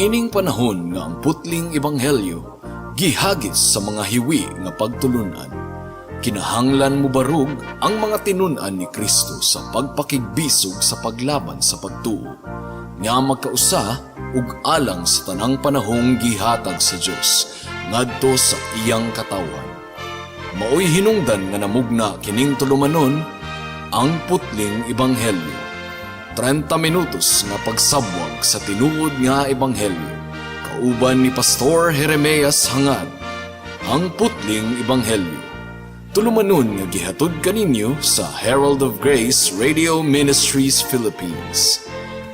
Niining panahon nga ang putling ebanghelyo gihagis sa mga hiwi nga pagtulunan, kinahanglan mobarog ang mga tinun-an ni Kristo sa pagpakigbisog sa paglaban sa pagtuo nga magkausa ug alang sa tanang panahong gihatag sa Dios ngadto sa iyang katawhan. Maoy hinungdan nga namugna kining tulumanon, Ang Putling Ebanghelyo. 30 minutos nga pagsabwag sa tinuod nga ebanghelyo. Kauban ni Pastor Jeremias Hangad. Ang Putling Ebanghelyo. Tulumanon nga gihatod kaninyo sa Herald of Grace Radio Ministries Philippines.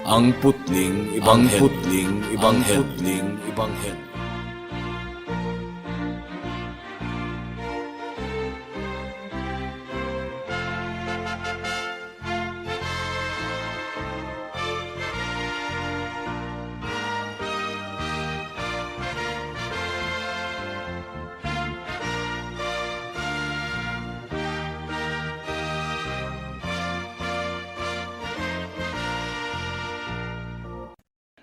Ang Putling Ebanghelyo. Ang Putling Ebanghelyo. Ang Putling Ebanghelyo.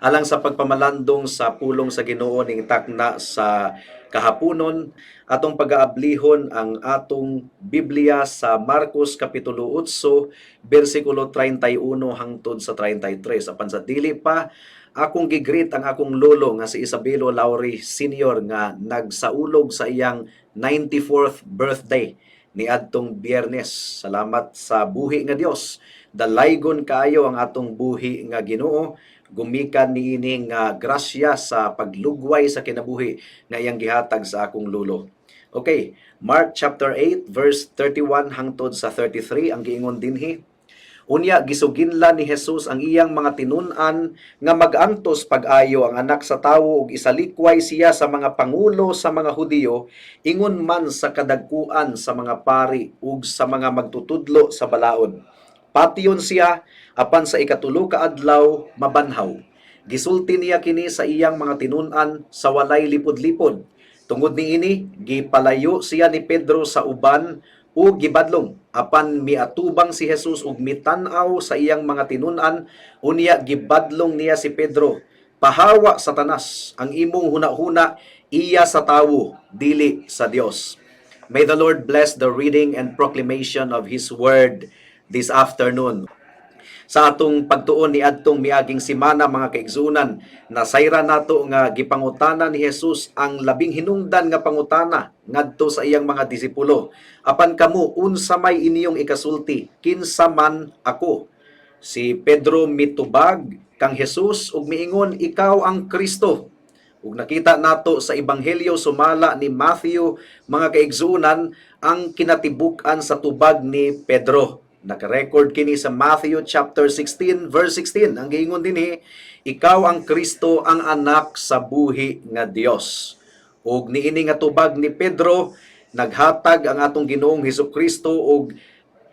Alang sa pagpamalandong sa pulong sa Ginoo ning takna sa kahaponon, atong pag-aablihon ang atong Biblia sa Marcos kapitulo 8 bersikulo 31 hangtod sa 33. Apan sa dili pa, akong gi-greet ang akong lolo nga si Isabelo Lauri Senior nga nagsaulog sa iyang 94th birthday niadtong Biyernes. Salamat sa buhi nga Dios. Dalaygon kaayo ang atong buhi nga Ginoo, gumikan niini nga grasya sa paglugway sa kinabuhi nga iyang gihatag sa akong lolo. Okay, Mark chapter 8 verse 31 hangtod sa 33, ang giingon dinhi. Unya gisuginlan ni Jesus ang iyang mga tinun-an nga mag-antos pag-ayo ang Anak sa Tawo ug isalikway siya sa mga pangulo sa mga Hudiyo, ingon man sa kadagkuan sa mga pari ug sa mga magtutudlo sa balaod. Patyon siya, apan sa ikatulo ka adlaw mabanhaw. Gisulti niya kini sa iyang mga tinun-an sa walay lipod-lipod. Tungod niini, gipalayo siya ni Pedro sa uban ug gibadlong. Apan miatubang si Jesus ug mitan-aw sa iyang mga tinun-an, unya gibadlong niya si Pedro. "Pahawa, Satanas, ang imong hunahuna iya sa tawo, dili sa Dios." May the Lord bless the reading and proclamation of His word this afternoon. Sa atong pagtuon ni adtong miaging simana, mga kaigsunan, nasayra nato nga gipangutana ni Jesus ang labing hinungdan nga pangutana ngadto sa iyang mga disipulo. "Apan kamo, unsa may inyong ikasulti, kinsa man ako?" Si Pedro mitubag kang Jesus ug miingon, "Ikaw ang Kristo." Ug nakita nato sa Ebanghelyo sumala ni Matthew, mga kaigsunan, ang kinatibuk-an sa tubag ni Pedro. Naka-record kini sa Matthew chapter 16 verse 16. Ang giingon dinhi, "Ikaw ang Kristo, ang anak sa buhi nga Dios." Ug niini nga tubag ni Pedro, naghatag ang atong Ginoong Hesus Kristo og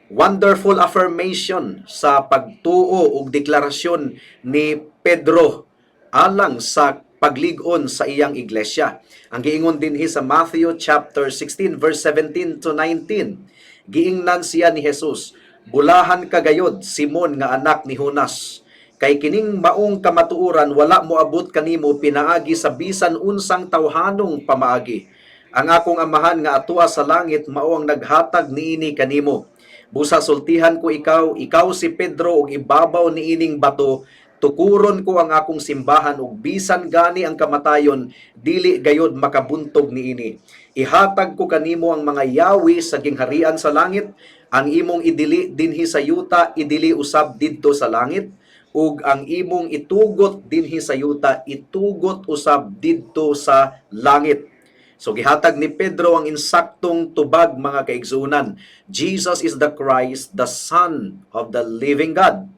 wonderful affirmation sa pagtuo ug deklarasyon ni Pedro alang sa paglig-on sa iyang iglesia. Ang giingon dinhi sa Matthew chapter 16 verse 17 to 19. Giingnan siya ni Jesus, "Bulahan ka gayod, Simon nga anak ni Jonas. Kay kining maong kamatuoran wala moabot kanimo pinaagi sa bisan unsang tawhanong pamaagi. Ang akong Amahan nga atoa sa langit mao ang naghatag niini kanimo. Busa sultihan ko ikaw, ikaw si Pedro, ug ibabaw niining bato tukuron ko ang akong simbahan, ug bisan gani ang kamatayon dili gayod makabuntog niini. Ihatag ko kanimo ang mga yawi sa gingharian sa langit. Ang imong idili dinhi sa yuta, idili usab didto sa langit, ug ang imong itugot dinhi sa yuta, itugot usab didto sa langit." So gihatag ni Pedro ang insaktong tubag, mga kaigsunan. Jesus is the Christ, the Son of the living God.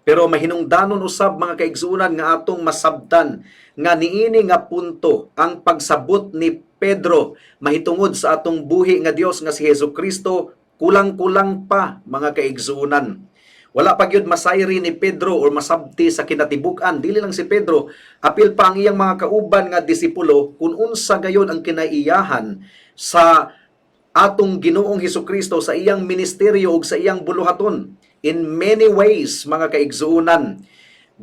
Pero mahinungdanon usab, mga kaigsunan, nga atong masabtan nga niini nga punto ang pagsabot ni Pedro mahitungod sa atong buhi nga Dios nga si Hesus Kristo kulang-kulang pa, mga kaigsunan. Wala pa gyud masayri ni Pedro or masabti sa kinatibuk-an. Dili lang si Pedro, apil pa ang iyang mga kauban nga disipulo kung unsa gayon ang kinaiyahan sa atong Ginoong Hesukristo sa iyang ministeryo ug sa iyang buluhaton. In many ways, mga kaigsuonan,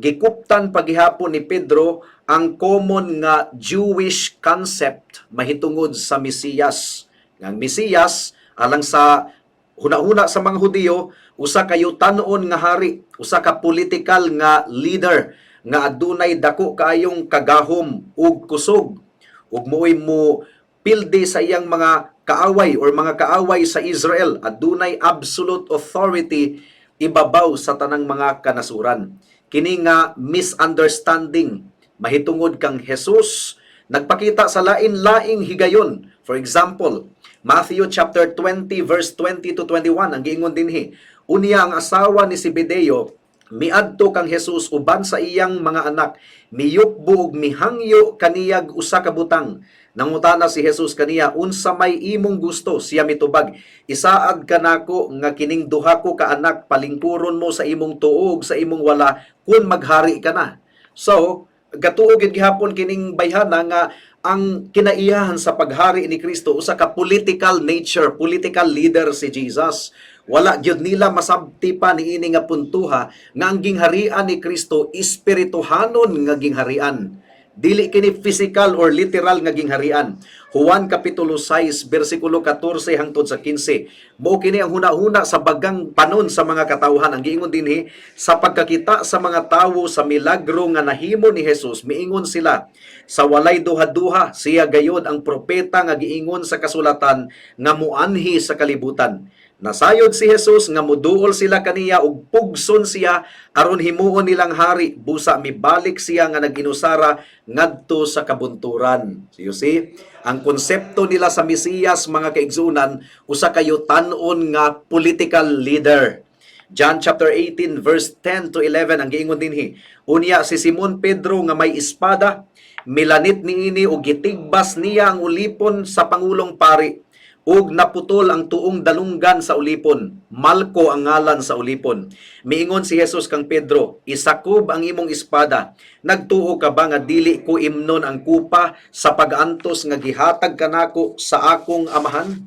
gikuptan pagihapon ni Pedro ang common nga Jewish concept mahitungod sa Mesiyas. Nga ang Mesiyas, alang sa hunahuna sa mga Hudiyo, usa ka yutanon nga hari, usa ka political nga leader nga adunay dako kaayong kagahom ug kusog ug mo'y mo pildi sa iyang mga kaaway or mga kaaway sa Israel, adunay absolute authority ibabaw sa tanang mga kanasuran. Kini nga misunderstanding mahitungod kang Jesus nagpakita sa lain-laing higayon. For example, Matthew chapter 20 verse 20 to 21, ang giingon dinhi, "Unya ang asawa ni Zebedeo miadto kang Jesus uban sa iyang mga anak, miyukbo ug mihangyo kaniyag usa ka butang. Nangutana si Jesus kaniya, 'Unsa may imong gusto?' Siya mitubag, 'Isaad kanako nga kining duha ko ka anak palingkuron mo sa imong tuo ug sa imong wala kun maghari ka na.'" So, gatuo gid gihapon kining bayhana nga ang kinaiyahan sa paghari ni Kristo usa ka political nature, political leader si Jesus. Wala gyud nila masabti pa niini nga puntuha nga ang gingharian ni Kristo espirituhanon nga gingharian. Dili kini physical or literal nga gingharian. Juan kapitulo 6 bersikulo 14 hangtod sa 15. Mao kini ang hunahuna sa bagang panon sa mga katawhan. Ang giingon dinhi, "Sa pagkakita sa mga tawo sa milagro nga nahimo ni Jesus, miingon sila, 'Sa walay duha-duha, siya gayod ang propeta nga giingon sa kasulatan nga muanhi sa kalibutan.' Nasayod si Jesus nga muduol sila kaniya ug pugson siya aron himuon nilang hari, busa mibalik siya nga nag-inusara ngadto sa kabunturan." So you see, ang konsepto nila sa Mesiyas, mga kaigsunan, usa ka yutanon nga political leader. John chapter 18 verse 10 to 11, ang giingon dinhi, "Unya si Simon Pedro nga may espada milanit niini ug gitigbas niya ang ulipon sa pangulong pari ug naputol ang tuong dalunggan sa ulipon. Malko ang ngalan sa ulipon. Miingon si Jesus kang Pedro, 'Isakob ang imong espada. Nagtuo ka ba nga dili ko imnon ang kupa sa pag-antos nga gihatag kanako sa akong Amahan?'"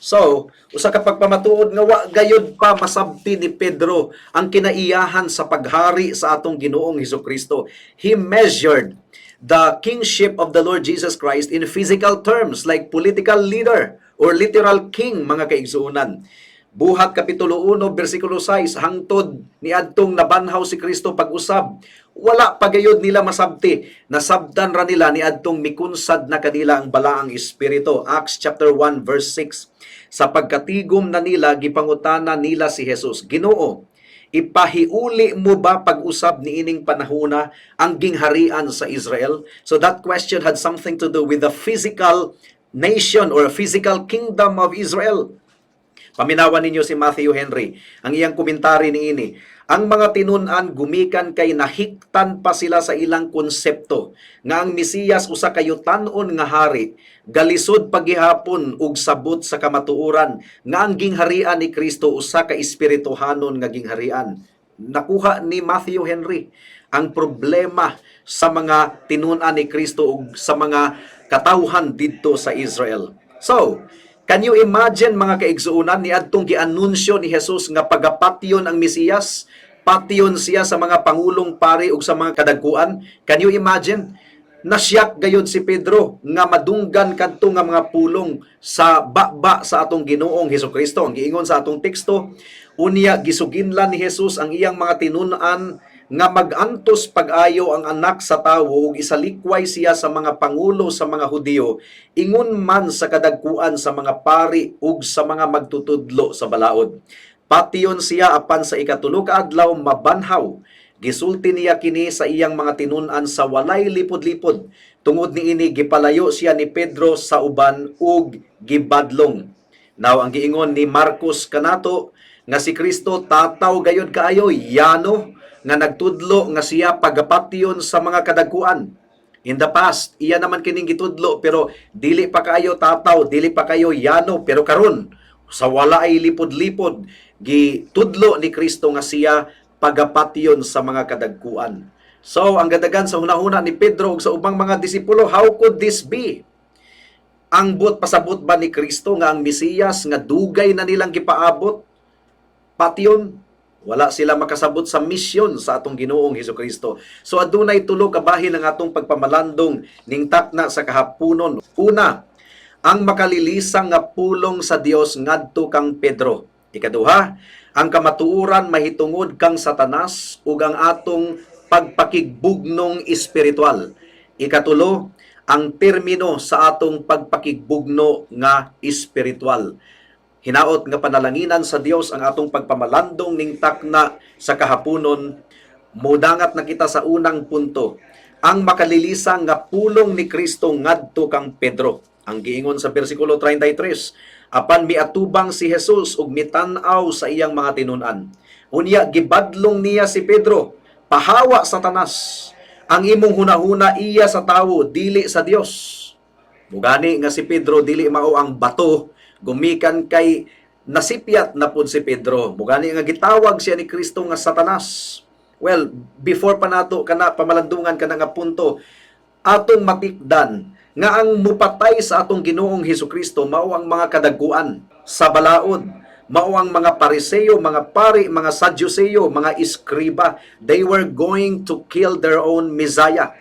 So, usa ka pagpamatuod nga wa gayud pa masabti ni Pedro ang kinaiyahan sa paghari sa atong Ginoong Hesukristo. He measured the kingship of the Lord Jesus Christ in physical terms, like political leader or literal king, mga kaigsuonan. Buhat kapitulo 1 bersikulo 6 hangtod niadtong nabanhaw si Kristo pag-usab, wala pa gayud nila masabti. Nasabtan ra nila niadtong mikunsad na kanila ang Balaang Espiritu. Acts chapter 1 verse 6. Sa pagkatigom na nila, gipangutana nila si Jesus, "Ginoo, ipahiuli mo ba pag-usab niining panahona ang gingharian sa Israel?" So that question had something to do with the physical nation or physical kingdom of Israel. Paminawan ninyo si Matthew Henry, ang iyang komentary niini. "Ang mga tinun-an gumikan kay nahiktan pa sila sa ilang konsepto nga ang Mesiyas usa ka yutanon nga hari, galisod pagihapon og sabot sa kamatuoran nga ang gingharian ni Kristo usa ka espirituhanon nga gingharian." Nakuha ni Matthew Henry ang problema sa mga tinun-an ni Kristo ug sa mga katawhan didto sa Israel. So, can you imagine, mga kaigsuonan, niadtong gianunsyo ni Jesus nga pagapatyon ang Mesiyas, patyon siya sa mga pangulong pari ug sa mga kadagkuan? Can you imagine? Nasyak gayud si Pedro nga madunggan kadto nga mga pulong sa baba sa atong Ginoong Hesukristo. Ang giingon sa atong teksto, "Unya gisuginlan ni Jesus ang iyang mga tinun-an nga mag-antos pag-ayo ang Anak sa Tawo ug isalikway siya sa mga pangulo sa mga Hudiyo, ingon man sa kadagkuan sa mga pari ug sa mga magtutudlo sa balaod. Patyon siya, apan sa ikatulo ka adlaw mabanhaw. Gisulti niya kini sa iyang mga tinun-an sa walay lipod-lipod. Tungod niini gipalayo siya ni Pedro sa uban ug gibadlong." Now, ang giingon ni Marcos kanato nga si Kristo tataw gayud kaayo, yano nga nagtudlo nga siya pagapatyon sa mga kadagkuan. In the past, iya naman kining gitudlo, pero dili pa kayo tataw, dili pa kayo yano, pero karon sa wala ay lipod-lipod gitudlo ni Kristo nga siya pagapatyon sa mga kadagkuan. So, ang gadagan sa hunahuna ni Pedro ug sa ubang mga disipulo, how could this be? Ang buot pasabot ba ni Kristo nga ang Mesiyas nga dugay na nilang gipaabot patyon? Wala sila makasabot sa misyon sa atong Ginoong Hesukristo. So adunay tulo ka bahin ang atong pagpamalandong ning takna sa kahaponon. Una, ang makalilisang nga pulong sa Dios ngadto kang Pedro. Ikaduha, ang kamatuoran mahitungod kang Satanas ug ang atong pagpakigbugnong espiritual. Ikatulo, ang termino sa atong pagpakigbugno nga espiritual. Hinaot nga panalanginan sa Dios ang atong pagpamalandong ning takna sa kahaponon. Mudangat na kita sa unang punto. Ang makalilisang nga pulong ni Kristo ngadto kang Pedro. Ang giingon sa bersikulo 33, apan miatubang si Jesus ug mitan-aw sa iyang mga tinun-an. Unya gibadlong niya si Pedro, "Pahawa, Satanas. Ang imong hunahuna iya sa tawo, dili sa Dios." Mugani nga si Pedro dili mao ang bato gumikan kay nasipyat na pud si Pedro. Mugani nga gitawag siya ni Kristo nga Satanas. Well, before pa nato kana pamalandungan kana nga punto, atong matikdan nga ang mupatay sa atong Ginoong Hesukristo mao ang mga kadaguan sa balaod, mao ang mga Pariseo, mga pari, mga Sadduceo, mga eskriba. They were going to kill their own Messiah.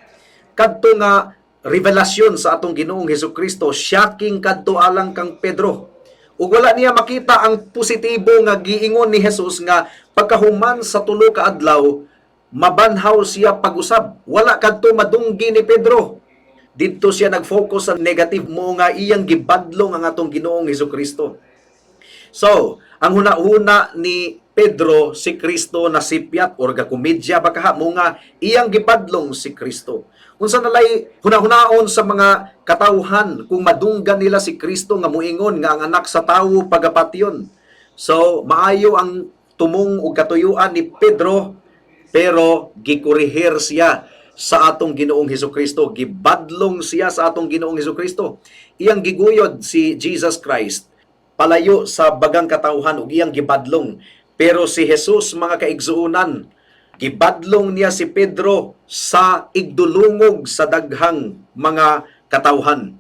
Kadto nga revelasyon sa atong Ginoong Hesukristo, shocking kadto alang kang Pedro. Ug wala niya makita ang positibo nga giingon ni Jesus nga pagkahuman sa 3 ka adlaw mabanhaw siya pag-usab. Wala kadto madunggi ni Pedro. Didto siya nag-focus sa negative mo nga iyang gibadlong ang atong Ginoong Hesukristo. So, ang huna-huna ni Pedro, si Kristo nasipyat or gakomedya ba kaha mo nga iyang gibadlong si Kristo. Unsa nalay hunahunaon sa mga katawhan kung madunggan nila si Kristo nga muingon nga ang Anak sa Tawo pagapatyon? So, maayo ang tumong ug katuyuan ni Pedro, pero gikorehir siya sa atong Ginoong Hesukristo, gibadlong siya sa atong Ginoong Hesukristo. Iyang giguyod si Jesus Christ palayo sa bagang katawhan ug iyang gibadlong. Pero si Jesus, mga kaigsuonan, gibadlong niya si Pedro sa igdulungog sa daghang mga katawhan.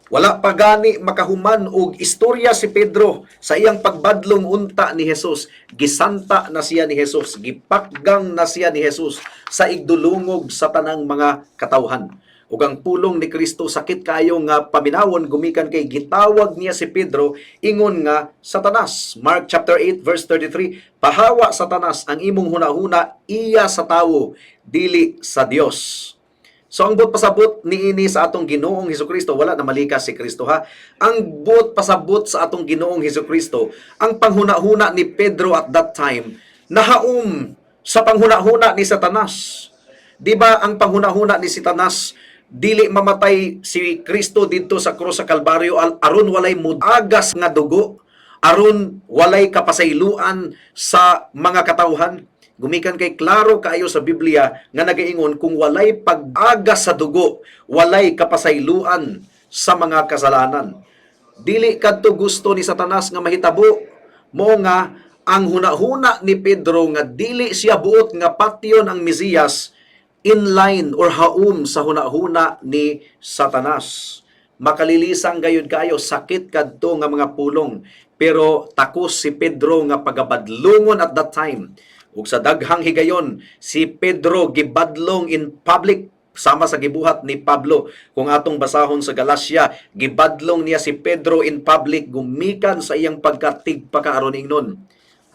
Wala pa gani makahuman og istorya si Pedro sa iyang pagbadlong unta ni Jesus. Gisanta na siya ni Jesus, gipakgang na siya ni Jesus sa igdulungog sa tanang mga katawhan. Ug ang pulong ni Kristo sakit kayo nga paminawon gumikan kay gitawag niya si Pedro ingon nga Satanas. Mark chapter 8 verse 33, "Pahawa, Satanas, ang imong hunahuna iya sa tawo, dili sa Dios." So ang buot pasabot niini sa atong Ginoong Hesukristo, wala na malikas si Kristo ha. Ang buot pasabot sa atong Ginoong Hesukristo, ang panghunahuna ni Pedro at that time nahaom sa panghunahuna ni Satanas. Di ba ang panghunahuna ni Satanas, dili mamatay si Kristo didto sa krus sa Kalbaryo aron walay muagas nga dugo, aron walay kapasayloan sa mga katawhan? Gumikan kay klaro kaayo sa Biblia nga nagaingon kung walay pag-agas sa dugo, walay kapasayloan sa mga kasalanan. Dili kadto gusto ni Satanas nga mahitabo mo nga ang hunahuna ni Pedro nga dili siya buot nga patyon ang Mesiyas in line or haum sa hunahuna ni Satanas. Makalilisang gayud kayo, sakit kadto nga mga pulong. Pero takos si Pedro nga pagabadlungon at that time. Ug sa daghang higayon, si Pedro gibadlong in public sama sa gibuhat ni Pablo. Kung atong basahon sa Galacia, gibadlong niya si Pedro in public gumikan sa iyang pagkatigpakaaron ingnon.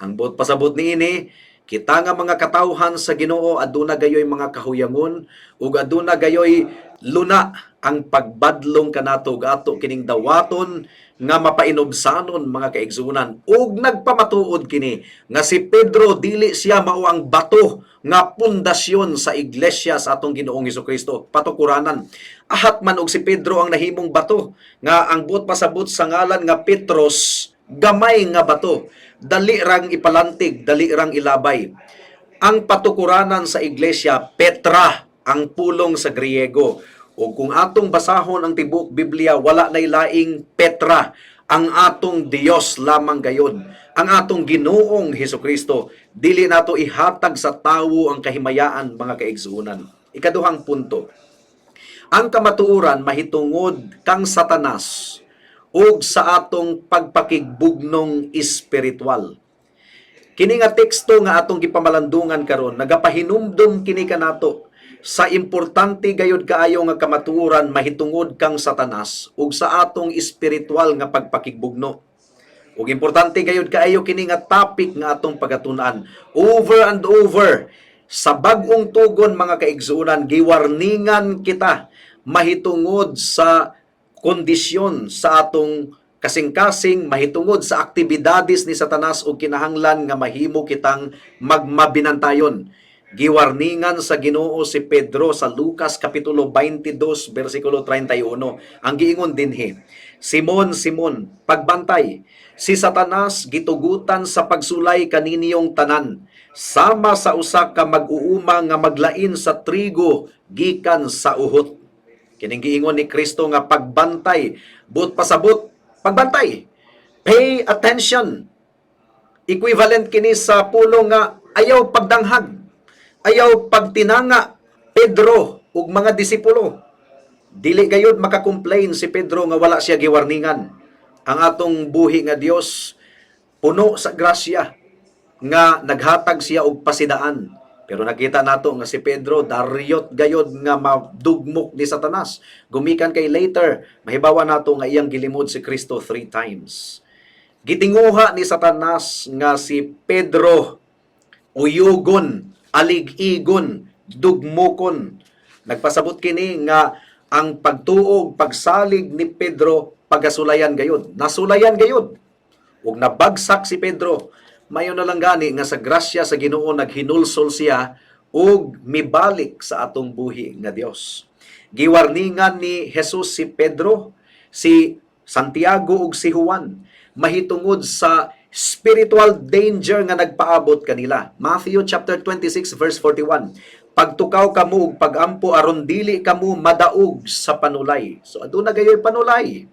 Ang buot pasabot niini, kita nga mga katawhan sa Ginoo aduna gayoy mga kahuyangon ug aduna gayoy luna ang pagbadlong kanato ug ato kining dawaton nga mapainubsanon, mga kaigsuonan. Ug nagpamatuod kini nga si Pedro dili siya mao ang bato nga pundasyon sa iglesia sa atong Ginoong Hesukristo, patukuranan. Ahat man og si Pedro ang nahimong bato, nga ang buot pasabot sa ngalan nga Petros, gamay nga bato, dali rang ipalantig, dali rang ilabay. Ang patukuranan sa iglesia, Petra ang pulong sa Griego. O kung atong basahon ang tibuok Biblia, wala nay laing Petra. Ang atong Dios lamang gayod. Ang atong Ginoong Hesukristo. Dili nato ihatag sa tawo ang kahimayaan, mga kaigsuonan. Ikaduhang punto. Ang kamatuoran mahitungod kang Satanas ug sa atong pagpakigbugnong espiritual. Kini nga teksto nga atong gipamalandungan karon, nagapahinumdum kini kanato sa importante gayud kaayo nga kamatuoran mahitungod kang Satanas ug sa atong espiritual nga pagpakigbugno. Ug importante gayud kaayo kini nga topic nga atong pagatun-an over and over sa Bag-ong Tugon. Mga kaigsuonan, giwarningan kita mahitungod sa kondisyon sa atong kasing-kasing mahitungod sa aktibidades ni Satanas ug kinahanglan nga mahimo kitang magmabinantayon. Giwarningan sa Ginoo si Pedro sa Lucas kapitulo 22 bersikulo 31. Ang giingon dinhi, "Simon, Simon, pagbantay, si Satanas gitugutan sa pagsulay kaninyong tanan, sama sa usa ka mag-uuma nga maglain sa trigo gikan sa uhot." Kining giingon ni Kristo nga pagbantay, buot pasabot, pagbantay. Pay attention. Equivalent kini sa pulong nga ayaw pagdanghag, ayaw pagtinanga, Pedro ug mga disipulo. Dili gayud maka-complain si Pedro nga wala siya giwarningan. Ang atong buhi nga Dios puno sa grasya nga naghatag siya og pasidaan. Pero nakita nato nga si Pedro daryot gayod nga madugmok ni Satanas. Gumikan kay later, mahibawa nato nga iyang gilimod si Kristo three times. Gitinguha ni Satanas nga si Pedro uyugon, alig-igon, dugmokon. Nagpasabot kini nga ang pagtuo, pagsalig ni Pedro pagasulayan gayod. Nasulayan gayod. Ug nabagsak si Pedro. Mayo na lang gani nga sa grasya sa Ginoo naghinulsol siya ug mibalik sa atong buhi nga Dios. Giwarningan ni Jesus si Pedro, si Santiago ug si Juan mahitungod sa spiritual danger nga nagpaabot kanila. Matthew chapter 26 verse 41. "Pagtukaw kamo ug pagampo aron dili kamo madaog sa panulay." So aduna gayoy panulay.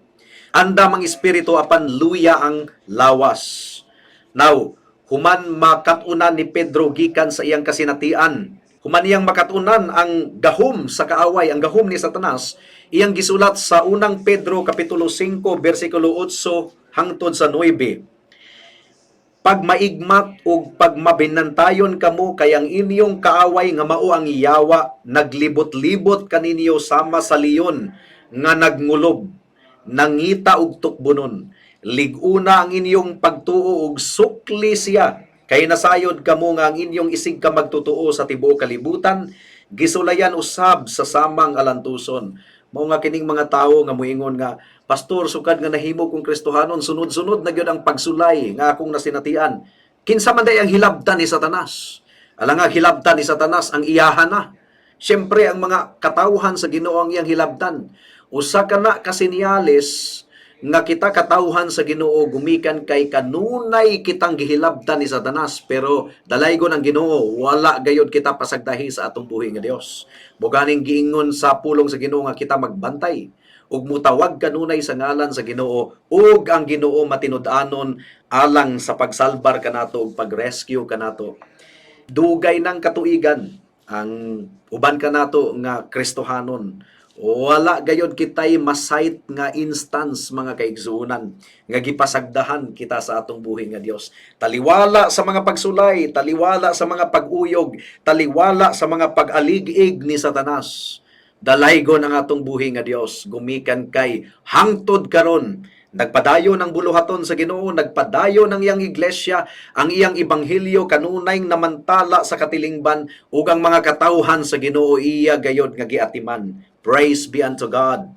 Andam ang espiritu apan luya ang lawas. Now, human makat-unan ni Pedro gikan sa iyang kasinatian, human iyang makat-unan ang gahom sa kaaway, ang gahom ni Satanas, iyang gisulat sa Unang Pedro kapitulo 5 bersikulo 8 hangtod sa 9. "Pagmaigmat ug pagmabinantayon kamo kay ang inyong kaaway nga mao ang yawa naglibot-libot kaninyo sama sa leon nga nagngulob, nangita og tukbonon. Lig-una ang inyong pagtuo ug sukli siya kay nasayod kamo nga ang inyong isig ka magtotoo sa tibuok kalibutan gisulayan usab sa samang alantuson." Mao nga kining mga tawo nga moingon nga, "Pastor, sukad nga nahimo kong Kristohanon, sunod-sunod na gyud ang pagsulay nga akong nasinatian." Kinsa man day ang hilabtan ni Satanas? Alang nga hilabtan ni Satanas ang iyahan na. Siyempre, ang mga katawhan sa Ginoo ang iyang hilabtan. Usa ka na kasinyales nga kita katawhan sa Ginoo gumikan kay kanunay kitang gihilabtan ni Satanas, pero dalaygon ang Ginoo, wala gayod kita pasagdahi sa atong buhi nga Dios. Mao ganing giingon sa pulong sa Ginoo nga kita magbantay ug mutawag kanunay sa ngalan sa Ginoo ug ang Ginoo matinud-anon alang sa pagsalbar kanato ug pag-rescue kanato. Dugay ng katuigan ang uban kanato nga Kristohanon, wala gayod kitay ma-cite nga instance, mga kaigsuonan, nga gipasagdahan kita sa atong buhi nga Dios. Taliwala sa mga pagsulay, taliwala sa mga pag-uyog, taliwala sa mga pag-alig-ig ni Satanas, dalaygon ang atong buhi nga Dios gumikan kay hangtod karon nagpadayon ang buluhaton sa Ginoo, nagpadayon ang iyang iglesia, ang iyang ebanghelyo kanunay namantala sa katilingban ug ang mga katawhan sa Ginoo iya gayod nga giatiman. Praise be unto God.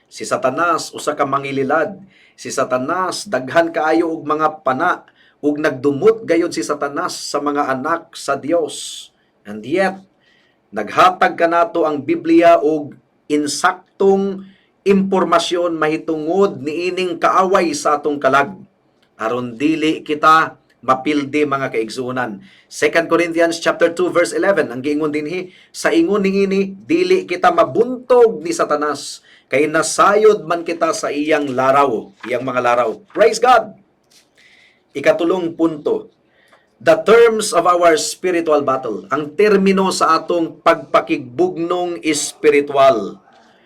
Si Satanas usa ka mangililad. Si Satanas daghan kaayo og mga pana ug nagdumot gayod si Satanas sa mga anak sa Dios. And yet naghatag kanato ang Biblia og insaktong impormasyon mahitungod niining kaaway sa atong kalag aron dili kita mapildi, mga kaigsuonan. 2 Corinthians chapter 2 verse 11 ang giingon dinhi, "Sa ingon niini dili kita mabuntog ni Satanas kay nasayod man kita sa iyang laraw, iyang mga laraw." Praise God. Ikatulong punto, the terms of our spiritual battle. Ang termino sa atong pagpakigbugnong espiritual.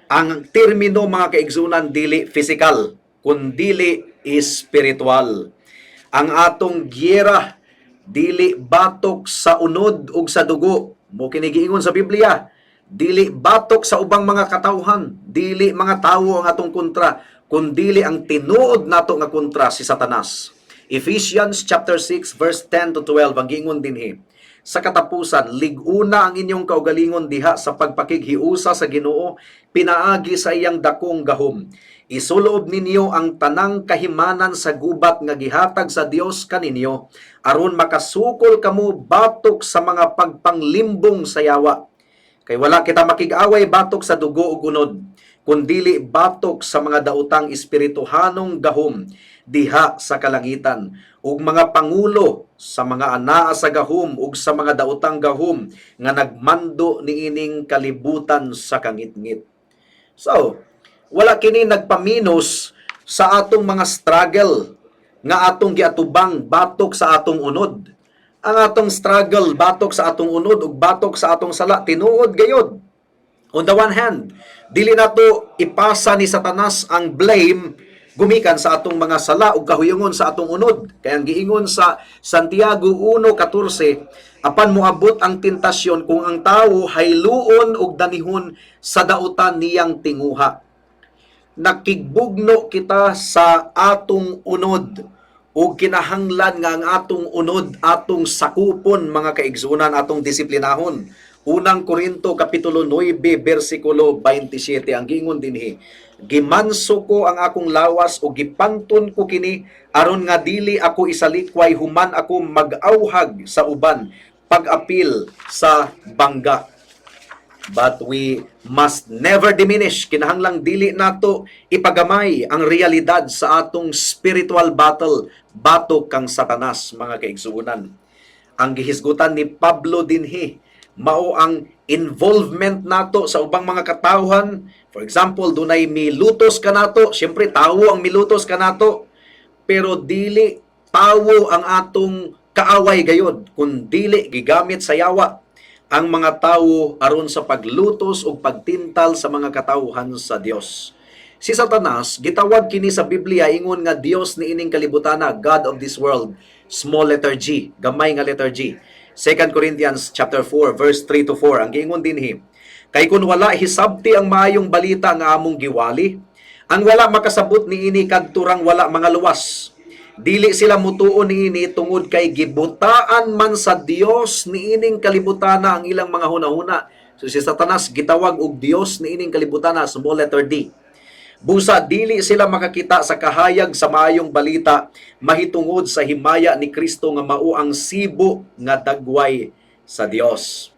Ang termino, mga kaigsunan, dili physical, kundili spiritual. Ang atong giyera Dili batok sa unod ug sa dugo. Mao kini giingon sa Biblia. Dili batok sa ubang mga katawhan, dili mga tawo ang atong kontra, kundili ang tinuod nato nga kontra, si Satanas. Ephesians chapter 6 verse 10 to 12 ang giingon dinhi. Sa katapusan, lig-una ang inyong kaugalingon diha sa pagpakighiusa sa Ginoo pinaagi sa iyang dakong gahom. Isuloob ninyo ang tanang kahimanan sa gubat nga gihatag sa Dios kaninyo aron makasukol kamo batok sa mga pagpanglimbong sa yawa. Kay wala kita makig-away batok sa dugo ug unod, kundili batok sa mga daotang espirituhanong gahom diha sa kalangitan ug mga pangulo sa mga anaa sa gahom ug sa mga daotang gahom nga nagmando niining kalibutan sa kangitngit. So, wala kini nagpaminos sa atong mga struggle nga atong giatubang batok sa atong unod. Ang atong struggle batok sa atong unod ug batok sa atong sala, tinuod gayod. On the one hand, dili nato ipasa ni Satanas ang blame gumikan sa atong mga sala ug kahuyungon sa atong unod. Kay ang giingon sa Santiago 1:14, apan moabot ang tentasyon kung ang tawo hayluon ug danihon sa dautan niyang tinguha. Nakigbugno kita sa atong unod ug kinahanglan nga ang atong unod atong sakupon, mga kaigsunan, atong disiplinahon. Unang Korinto kapitulo 9 bersikulo 27 ang giingon dinhi: "Gimanso ko ang akong lawas ug gipanton ko kini aron nga dili ako isalikway human ako mag-awhag sa uban pag-apil sa bangga." But we must never diminish. Kinahanglang dili nato ipagamay ang realidad sa atong spiritual battle batok kang Satanas, mga kaigsuonan. Ang gihisgutan ni Pablo dinhi mao ang involvement nato sa ubang mga katawhan. For example, dunay milutos kanato, siyempre tawo ang milutos kanato, pero dili tawo ang atong kaaway gayod, kun dili gigamit sa yawa ang mga tawo aron sa paglutos ug pagtintal sa mga katawhan sa Dios. Si Satanas, gitawag kini sa Biblia ingon nga Dios niining kalibutana, God of this world, small letter G, gamay nga letter G. 2 Corinthians chapter 4 verse 3 to 4 ang giingon dinhi. Kay kun wala hisabti ang maayong balita nga among giwali, ang wala makasabot niini kadturang wala mga luwas. Dili sila mutuo niini tungod kay gibutaan man sa Dios niining kalibutana ang ilang mga hunahuna. So si Satanas gitawag og Dios niining kalibutana, small letter D. Busa dili sila makakita sa kahayag sa maayong balita mahitungod sa himaya ni Kristo nga mao ang sibo nga dagway sa Dios.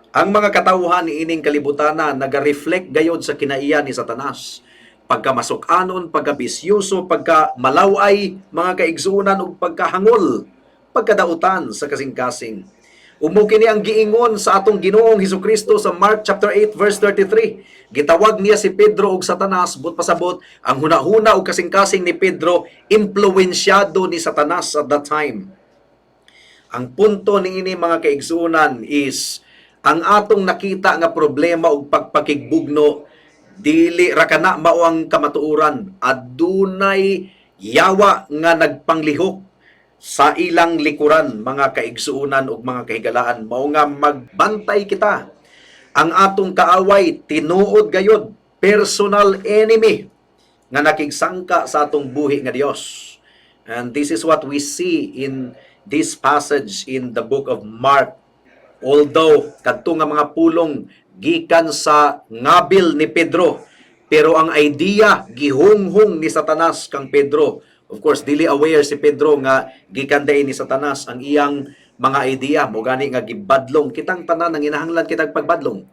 Ang mga katawhan niining kalibutana naga-reflect gayod sa kinaiya ni Satanas. Pagkamasuk-anon, pagkabisyoso, pagka malaway, mga kaigsuonan, ug pagkahangol, pagkadautan sa kasing-kasing. Mao kini ang giingon sa atong Ginoong Hesukristo sa Mark chapter 8 verse 33. Gitawag niya si Pedro og Satanas, but pasabot ang hunahuna ug kasing-kasing ni Pedro impluwensyado ni Satanas at that time. Ang punto niini, mga kaigsuonan, is ang atong nakita nga problema ug pagpakigbugno, dili ra kana mao ang kamatuoran. Adunay yawa nga nagpanglihok sa ilang likuran, mga kaigsuonan ug mga kahigalaan. Mao nga magbantay kita. Ang atong kaaway tinuod gayod, personal enemy nga nakigsangka sa atong buhi nga Dios. And this is what we see in this passage in the book of Mark. Although kadto nga mga pulong gikan sa ngabil ni Pedro, pero ang idea gihunghong ni Satanas kang Pedro. Of course, dili aware si Pedro nga gikan diay ni Satanas ang iyang mga idea. Mao gani nga gibadlong kitang tanan ang inahanglan kitang pagbadlong.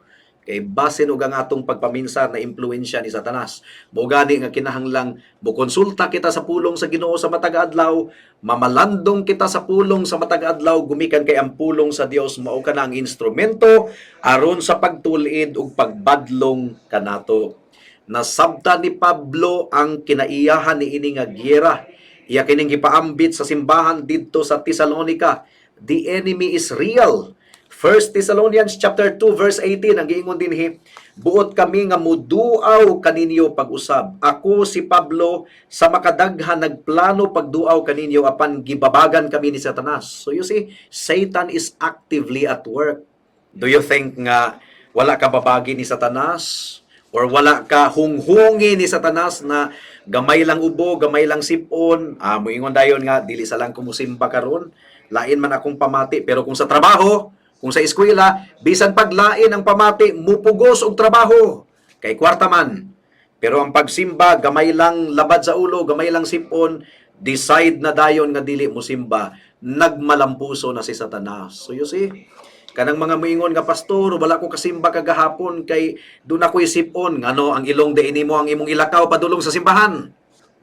Kay basin og ang atong pagpaminsan na impluwensya ni Satanas. Mao gani nga kinahanglang mokonsulta kita sa pulong sa Ginoo sa matag adlaw, mamalandong kita sa pulong sa matag adlaw gumikan kay ang pulong sa Dios mao kana ang instrumento aron sa pagtul-id ug pagbadlong kanato. Nasabta ni Pablo ang kinaiyahan ni ini nga giyera. Iya kining gipaambit sa simbahan didto sa Tesalonica. The enemy is real. 1 Thessalonians chapter 2 verse 18 ang giingon dinhi, "Buot kami nga muduaw kaninyo pag-usab. Ako si Pablo sa makadaghan nagplano pagduaw kaninyo, apan gibabagan kami ni Satanas." So you see, Satan is actively at work. Do you think nga wala ka babagi ni Satanas? Or wala ka hunghungi ni Satanas na gamay lang ubo, gamay lang sipon, moingon dayon nga dili sa lang ko musimba karon, lain man akong pamati? Pero kung sa trabaho, kung sa eskwela, bisan paglain ang pamati, mupugos og trabaho kay kwarta man. Pero ang pagsimba, gamay lang labad sa ulo, gamay lang sipon, decide na dayon nga dili mo simba, nagmalampuso na si Satanas. So you see, kanang mga moingon nga, "Pastor, wala ko kasimba kagahapon kay duna ko'y sipon." Ngano ang ilong diay nimo ang imong ilakaw padulong sa simbahan?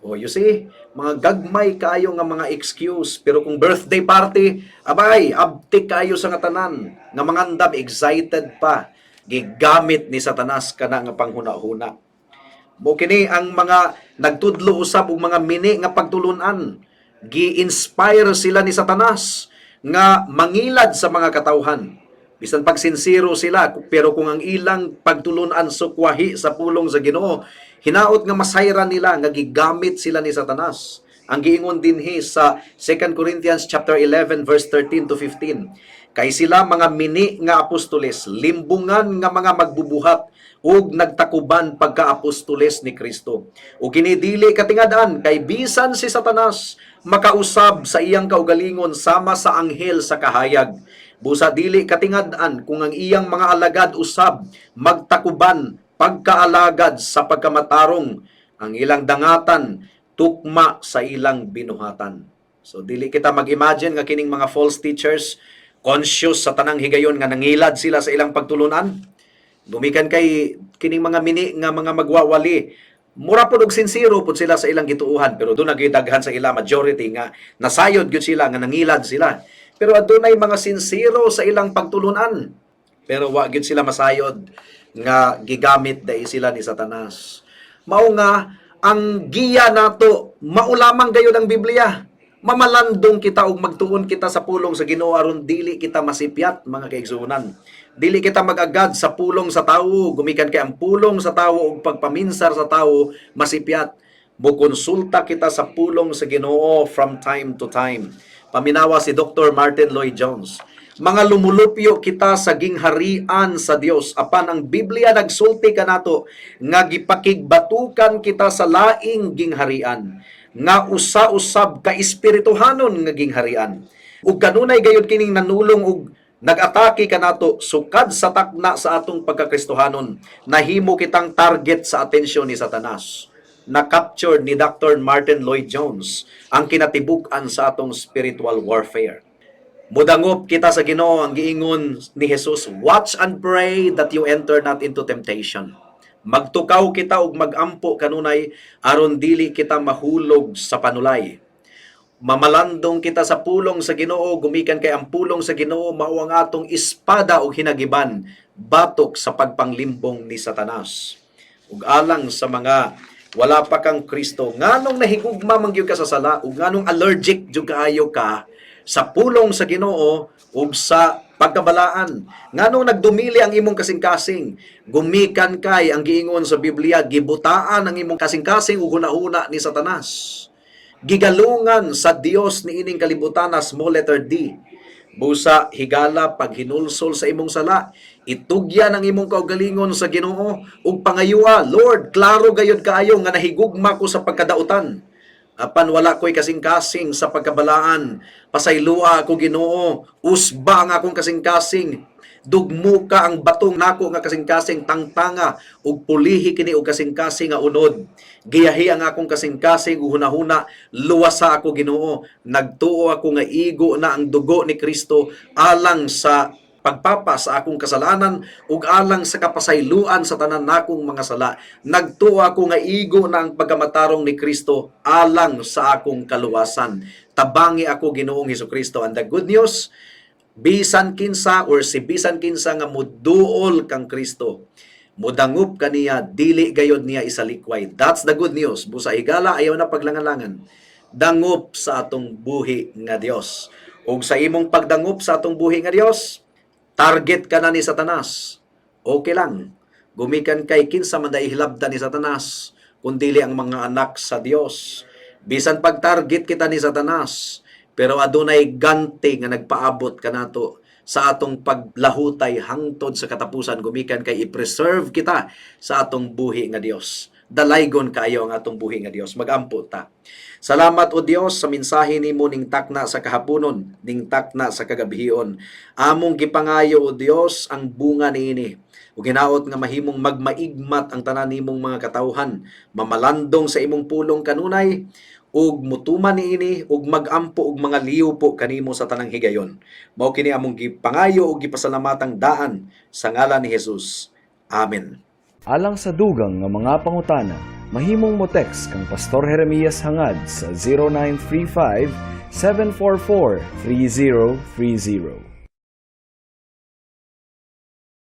Oh, you see, mga gagmay kayo nga mga excuse. Pero kung birthday party, abay, abtik kayo sa nga tanan. Nga mangandam, excited pa. Gigamit ni Satanas kana nga panghuna-huna. Mo kini ang mga nagtudlo usab og mga mini nga pagtulunan. Gi-inspire sila ni Satanas nga mangilad sa mga katawhan. Bisan pag sinsero sila, pero kung ang ilang pagtulunan sukwahi sa pulong sa Ginoo, hinaot nga masayran nila nga gigamit sila ni Satanas. Ang giingon dinhi sa 2 Corinthians chapter 11 verse 13 to 15, "Kay sila mga mini nga apostoles, limbungan nga mga magbubuhat ug nagtakuban pagka-apostoles ni Kristo. Ug kini dili katingad-an, kay bisan si Satanas makausab sa iyang kaugalingon sama sa anghel sa kahayag. Busa dili katingad-an kung ang iyang mga alagad usab magtakuban pagkaalagad sa pagkamatarong, ang ilang dangatan tukma sa ilang binuhatan." So dili kita mag-imagine nga kining mga false teachers conscious sa tanang higayon nga nangilad sila sa ilang pagtulunan. Gumikan kay kining mga mini nga mga magwawali, mura pod og sinsero pod sila sa ilang gituohan, pero duna gyud daghan sa ila, majority, nga nasayod gyud sila nga nangilad sila. Pero adunay mga sinsero sa ilang pagtulunan, pero wa gyud sila masayod nga gigamit dai sila ni Satanas. Mao nga ang giya nato mao lamang gayud ang Biblia. Mamalandong kita ug magtuon kita sa pulong sa Ginoo aron dili kita masipyat, mga kaigsuonan. Dili kita mag-agad sa pulong sa tawo, gumikan kay ang pulong sa tawo ug pagpaminsar sa tawo masipyat. Mokonsulta kita sa pulong sa Ginoo from time to time. Paminawa si Dr. Martin Lloyd Jones. Mga lumulupyo kita sa gingharian sa Dios, apan ang Biblia nagsulti kanato nga gipakigbatukan kita sa laing gingharian nga usa-usab ka espirituhanon nga gingharian. Ug kanunay gayud kining nanulong ug nag-atake kanato sukad sa takna sa atong pagkakristohanon, nahimo kitang target sa atensyon ni Satanas. Na-capture ni Dr. Martin Lloyd Jones ang kinatibuk-an sa atong spiritual warfare. Mudangop kita sa Ginoo. Ang giingon ni Jesus, "Watch and pray that you enter not into temptation." Magtukaw kita ug magampo kanunay aron dili kita mahulog sa panulay. Mamalandong kita sa pulong sa Ginoo, gumikan kay ang pulong sa Ginoo mao ang atong espada ug hinagiban batok sa pagpanglimbong ni Satanas. Ug alang sa mga wala pa kang Kristo, nganong nahigugma man gyud ka sa sala ug nganong allergic jud kaayo ka sa pulong sa Ginoo ug sa pagkabalaan? Nganong nagdumili ang imong kasing-kasing? Gumikan kay ang giingon sa Biblia, gibutaan ang imong kasing-kasing ug hunahuna ni Satanas. Gigalungan sa Dios ni ining kalibutan na small letter D. Busa higala paghinulsol sa imong sala, itugyan ang imong kaugalingon sa Ginoo ug pangayua, "Lord, klaro gayud kaayo nga nahigugma ko sa pagkadautan. Apan wala ko'y kasing-kasing sa pagkabalaan. Pasaylua ako, Ginoo, usba ang akong kasing-kasing. Dugmuka ang batong nako nga kasing-kasing, tangtanga ug pulihi kini og kasing-kasing nga unod. Giyahi ang akong kasing-kasing ug hunahuna, luwasa ako, Ginoo. Nagtuo ako nga igo na ang dugo ni Kristo alang sa pagpapa sa akong kasalanan ug alang sa kapasayloan sa tanan nakong mga sala. Nagtuo ako nga igo na ang pagkamatarong ni Kristo alang sa akong kaluwasan. Tabangi ako, Ginoong Hesukristo." And the good news, bisan kinsa or si bisan kinsa nga muduol kang Kristo, mudangup kaniya, dili gayod niya isalikway. That's the good news. Busa higala, ayaw na paglangalangan. Dangup sa atong buhi nga Dios. Ug sa imong pagdangup sa atong buhi nga Dios, Target ka na ni Satanas. Okay lang. Gumikan kay kinsa man dai hilabtan ni Satanas, kundili ang mga anak sa Dios. Bisan pag-target kita ni Satanas, pero adunay ganti nga nagpaabot kanato sa atong paglahutay hangtod sa katapusan, gumikan kay i-preserve kita sa atong buhi nga Dios. Dalaygon kaayo ang atong buhi nga Dios. Magampo ta. Salamat, O Dios, sa mensahe nimo ning takna sa kahaponon, ning takna sa kagabhion. Among gipangayo, O Dios, ang bunga niini. Ug hinaot nga mahimong magmaigmat ang tanan nimong mga katawhan, mamalandong sa imong pulong kanunay ug mutuman niini ug magampo og mga liwpo kanimo sa tanang higayon. Mao kini among gipangayo ug gipasalamatang daan sa ngalan ni Jesus. Amen. Alang sa dugang nga mga pangutana, mahimong mo text kang Pastor Jeremias Hangad sa 0935 744 3030.